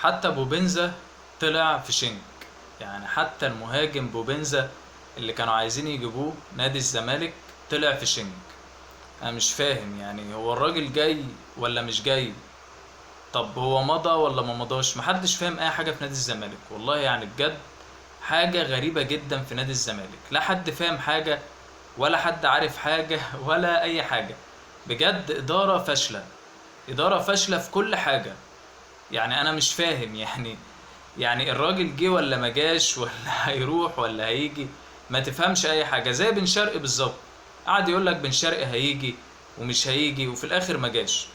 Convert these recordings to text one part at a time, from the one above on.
حتى بوبنزا طلع في شنك. يعني حتى المهاجم بوبنزا اللي كانوا عايزين يجيبوه نادي الزمالك طلع في شنك. انا مش فاهم، يعني هو الراجل جاي ولا مش جاي؟ طب هو مضى ولا ما مضاش؟ محدش فاهم اي حاجة في نادي الزمالك والله، يعني بجد حاجة غريبة جدا في نادي الزمالك، لا حد فاهم حاجة ولا حد عارف حاجة ولا اي حاجة. بجد ادارة فاشلة، ادارة فاشلة في كل حاجة. يعني انا مش فاهم، يعني الراجل جه ولا ما جاش، ولا هيروح ولا هيجي؟ ما تفهمش اي حاجة. زي بن شرقي بالظبط، قعد يقول لك بن شرقي هيجي ومش هيجي، وفي الاخر ما جاش.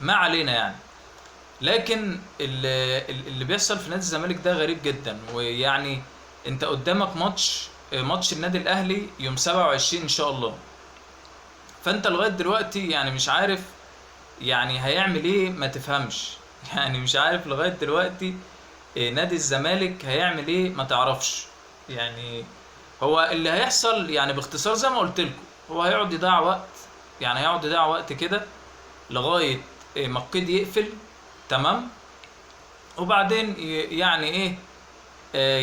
ما علينا يعني. لكن اللي بيحصل في نادي الزمالك ده غريب جدا. ويعني انت قدامك ماتش النادي الاهلي يوم 27 ان شاء الله، فانت لغاية دلوقتي يعني مش عارف يعني هيعمل ايه، ما تفهمش. يعني مش عارف لغاية دلوقتي نادي الزمالك هيعمل ايه، ما تعرفش. يعني هو اللي هيحصل يعني باختصار زي ما قلت لكم، هو هيقعد يضيع وقت، يعني هيقعد يضيع وقت كده لغاية ما القيد يقفل، تمام؟ وبعدين يعني ايه،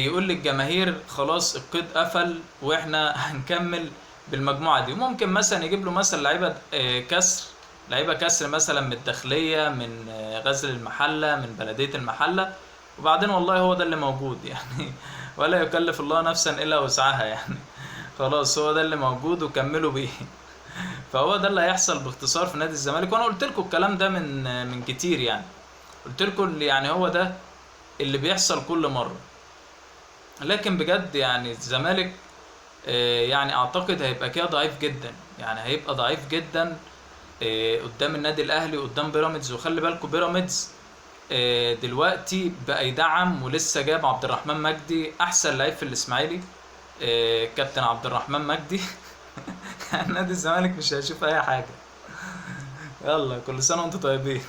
يقول للجماهير خلاص القيد قفل واحنا هنكمل بالمجموعة دي. وممكن مثلا يجيب له مثلا لعيبة، كسر، لعيبة كسر مثلا من الداخلية، من غزل المحلة، من بلديه المحلة، وبعدين والله هو ده اللي موجود يعني، ولا يكلف الله نفسا الا وسعها يعني، خلاص هو ده اللي موجود وكملوا بيه. فهو ده اللي هيحصل باختصار في نادي الزمالك. وانا قلت لكم الكلام ده من كتير، يعني قلت لكم اللي يعني هو ده اللي بيحصل كل مرة. لكن بجد يعني الزمالك، يعني اعتقد هيبقى كده ضعيف جدا، يعني هيبقى ضعيف جدا، قدام النادي الاهلي وقدام بيراميدز. وخلي بالكم بيراميدز، دلوقتي بقى يدعم، ولسه جاب عبد الرحمن مجدي احسن لعيب في الاسماعيلي، كابتن عبد الرحمن مجدي. نادي الزمالك مش هيشوف اي حاجة. يلا كل سنة وانتم طيبين.